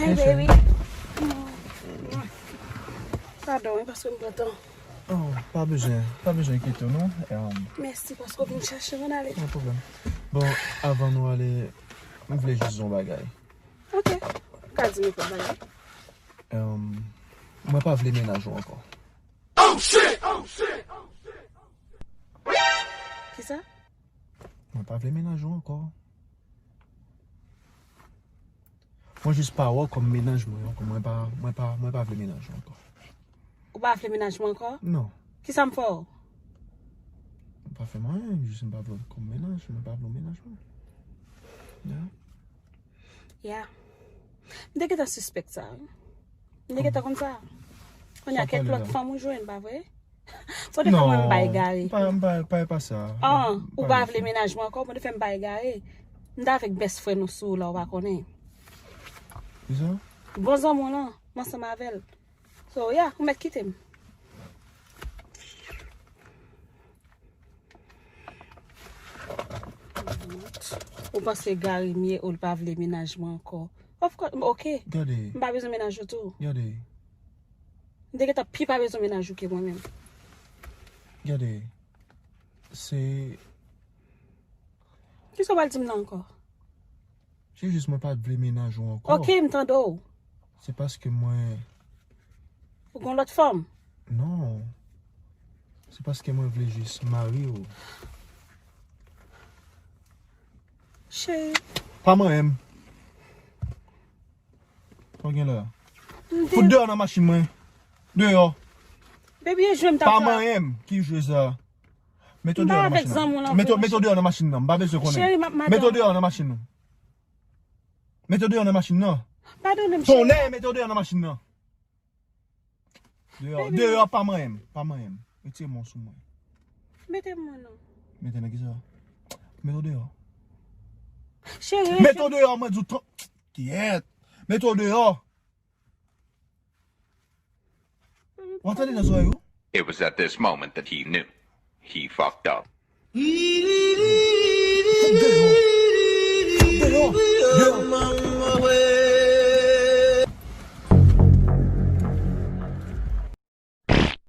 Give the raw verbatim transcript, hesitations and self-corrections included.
Hey, baby. Padon, wi, paske m pran tan. Oh, pa bezwen, pa bezwen enkyete w, non. Em, Mèsi paske w vin chèche m, ann ale. Pa gen pwoblèm. Bon, avan nou ale, m vle jis di yon bagay. Ok. Ou ka di m nenpòt bagay. Em, mwen pa vle mennaj ou ankò. Kisa? Mwen pa vle mennaj ou ankò. Mwen jis pa wè w kòm mennaj mwen ankò. Mwen pa, mwen pa, mwen pa vle mennaj ou ankò. Ou pa vle mennaj mwen ankò? Non. Kisa m fè w? Ou pa fè m anyen, jis m pa vle w kòm mennaj, mwen pa vle w mennaj mwen. Yeah. Ya. M te gentan sispèk sa, wi. M te gentan konn sa. Kounye a, kèk lòt fanm ou jwenn, pa vre? Bon, te fè mwen m pa egare. Non, pa, pa, pa, pa sa. Ah, ou pa vle mennaj mwen ankò, bon, te fè m pa egare. M t avèk bèst frè nou sou ou la, ou pa konnen. Kisa? Bon zanmi w lan, m ansanm avè l. So, yeah, ou mèt kite m. Ou panse Gary m ye ou l pa vle mennaj mwen ankò? Of course, ok. Gade. M pa bezwen mennaj ou tou. Gade. M te gentan pi pa bezwen mennaj ou ke mwen menm. Gade. Se Kisa w pral di m la ankò? Se jis mwen pa t vle mennaj ou ankò. Ok, m tande w. Se paske mwen Ou gon lòt fanm? Non. Se paske mwen vle jis mari w. Cheri. Pa manyen m. Sa w gen la? M te Fout deyò nan machin mwen. Deyò. Baby, e jwe m t ap fè. Pa manyen m. Ki jwe sa? Mete w deyò nan machin nan. Mete w, mete w deyò nan machin nan. M pa bezwen konnen. Cheri, m ap madanm. Mete w deyò nan machin nan. Mete w deyò nan machin nan. Padone m, cheri. Tonnè, mete w deyò nan machin nan. Deyò, deyò, pa manyen m, pa manyen m. Retire men w sou mwen. Mete m non. Mete nan kisa? Mete w deyò. Cheri, mete w deyò, mwen di w tonnè. Kyèt. Mete w deyò. W ap tande nan zòrèy ou? It was at this moment that he knew. He fucked up.